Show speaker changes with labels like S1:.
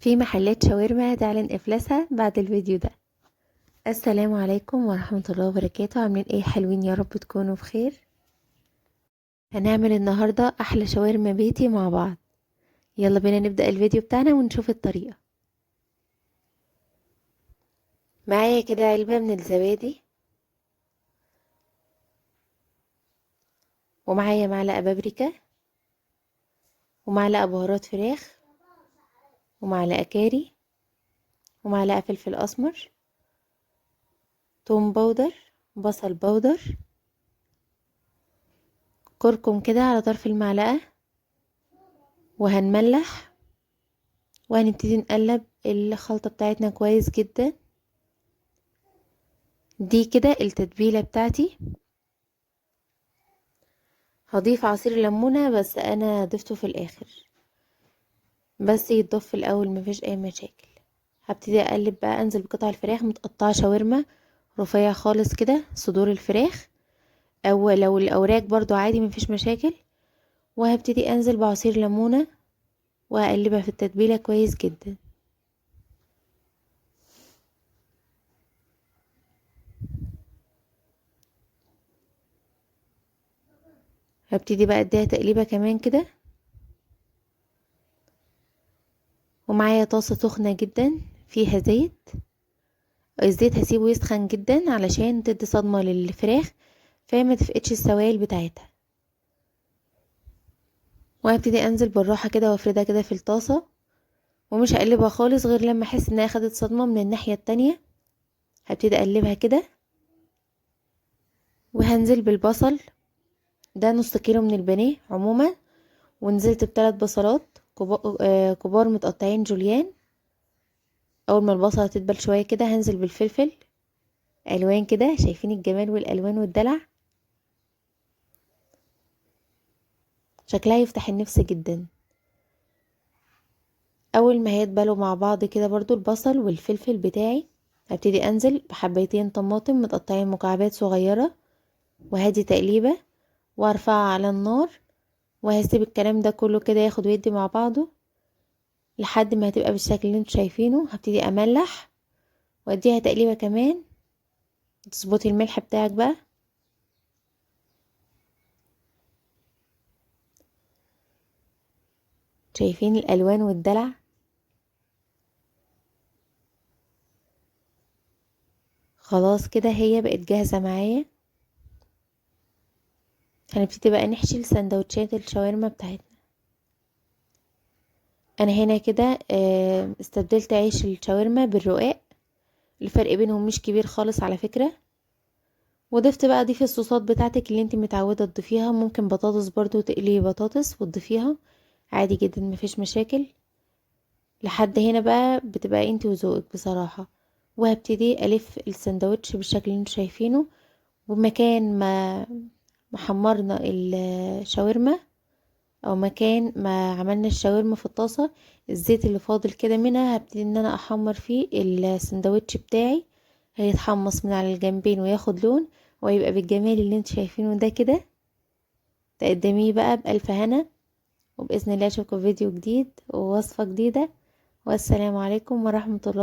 S1: في محلات شاورما هتعلن افلاسها بعد الفيديو ده. السلام عليكم ورحمة الله وبركاته. عاملين ايه حلوين؟ يا رب تكونوا بخير. هنعمل النهاردة احلى شاورما بيتي مع بعض. يلا بينا نبدأ الفيديو بتاعنا ونشوف الطريقة. معايا كده علبة من الزبادي، ومعايا معلقة بابريكا، ومعلقة بهارات فراخ، ومعلقة كاري، ومعلقة فلفل أسمر، توم powder، بصل powder، كركم كده على طرف المعلقة، وهنملح وهنبتدي نقلب الخلطة بتاعتنا كويس جدا. دي كده التتبيلة بتاعتي. هضيف عصير ليمونة، بس انا ضفته في الاخر، بس يتضاف في الاول مفيش اي مشاكل. هبتدي اقلب بقى، انزل بقطع الفراخ متقطعة شاورما رفيع خالص كده، صدور الفراخ او لو الاوراق برضو عادي مفيش مشاكل. وهبتدي انزل بعصير ليمونة وهقلبها في التتبيلة كويس جدا. هبتدي بقى اديها تقليبة كمان كده. ومعايا طاسة سخنة جدا فيها زيت. الزيت هسيبه يسخن جدا علشان تدي صدمة للفراخ فما تفقدش السوائل بتاعتها. وهبتدي انزل بالراحة كده وافردها كده في الطاسة، ومش هقلبها خالص غير لما احس انها خدت صدمة من الناحية التانية. هبتدي اقلبها كده. وهنزل بالبصل، ده نص كيلو من البانيه عموما، ونزلت بثلاث بصلات كبار متقطعين جوليان. اول ما البصله تدبل شوية كده هنزل بالفلفل الوان كده، شايفين الجمال والالوان والدلع، شكلها يفتح النفس جدا. اول ما هيتبلوا مع بعض كده برضو البصل والفلفل بتاعي، هبتدي انزل بحبيتين طماطم متقطعين مكعبات صغيرة، وهدي تقليبه وارفعها على النار، وهسيب الكلام ده كله كده ياخد ويدي مع بعضه لحد ما هتبقى بالشكل اللي انتوا شايفينه. هبتدي املح واديها تقليبه كمان، تظبطي الملح بتاعك بقى. شايفين الالوان والدلع؟ خلاص كده هي بقت جاهزة معايا. هنبتدي بقى نحشي السندوتشات الشاورما بتاعتنا. انا هنا كده استبدلت عيش الشاورما بالرقاق، الفرق بينهم مش كبير خالص على فكرة. وضفت بقى ضيفي الصوصات بتاعتك اللي انت متعودة تضيفيها، ممكن بطاطس برضو، تقلي بطاطس وتضيفيها عادي جدا مفيش مشاكل. لحد هنا بقى بتبقى انت وذوقك بصراحة. وهبتدي الف السندوتش بالشكل اللي انتوا شايفينه، ومكان ما حمرنا الشاورما او مكان ما عملنا الشاورما في الطاسة، الزيت اللي فاضل كده منها هبتدي ان انا احمر فيه السندوتش بتاعي. هيتحمص من على الجنبين وياخد لون ويبقى بالجمال اللي انتوا شايفينه ده كده. تقدميه بقى بألف هنا، وبإذن الله اشوفكم في فيديو جديد ووصفة جديدة. والسلام عليكم ورحمة الله.